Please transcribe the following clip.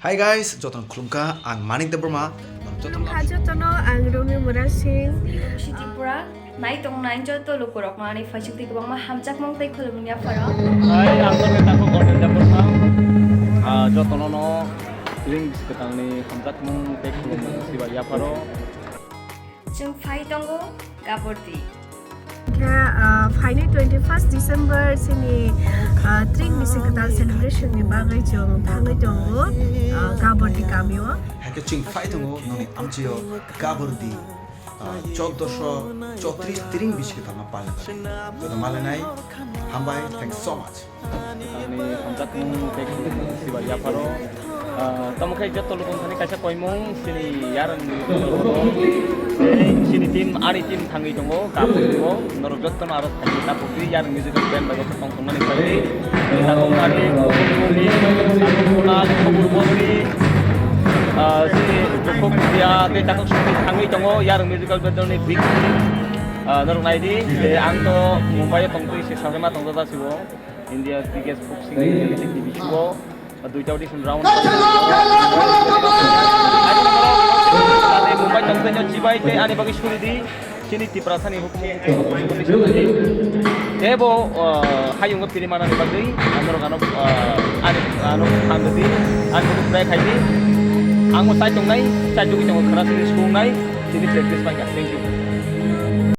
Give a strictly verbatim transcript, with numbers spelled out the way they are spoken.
Hi guys, jotono khulumkha, ang Manik Debbarma. Jotono Khulumkha jotono, ang Romi Murasing. Tripura, nai tong nai joto lukurokno ani phaisingtwi kwbangma hamjakmung tei khulumung yapharo. Hai, ang Romi Tako Gordon Debbarma. Ah, jotono no ling bisi kwtangni hamjakmung tei khulumung sibai yapharo. Chwng phai tongo Gabordi. Khe, ah, phainai twenty first December chini, ah, tring bisi kwtal celebration ni bagwi chwng thangwi tongo, ah, Gabordi kamio. Hakhe chwng phai tongo noni amchio Gabordi, ah, chouddosho chotris tring bisi kwtalno palni bagwi. Joto malenai hambai, thanks so much. Ani hamjakmung tei khulumung sibai yapharo. Ah, tamo khe joto lukuno thani kaisa koimung chini yarwng ni tei chini team, ani team thangwi tongo, Gabordi o. Norok jotono aro thangwi tapukdi yarwng musical band bai tongthoknani khlaiwi. Tei tabuk ani Gabordi ni, Gabordi ni, Gabordi ni, ah, chini Jokhok Media tei Takhuk Songni thangwi tongo yarwng musical band ni big, ah, norok naidi. Tei ang to Mumbai o tongtwi se sakrima tongjak jasibo. India biggest boxing reality T V show o duita audition round. Ani Mumbai tongthaino chibai tei ani bagwi suri di. Chini Tiprasani hukumu tebo, ah, hayungo piri manani bagwi norok ano, ah, ani ano phan rwdi, ani bagwi pray khaidi. Ang bo chai tongnai, chai tugwi tongo khara sini sungnai, chini practice paikha. Thank you.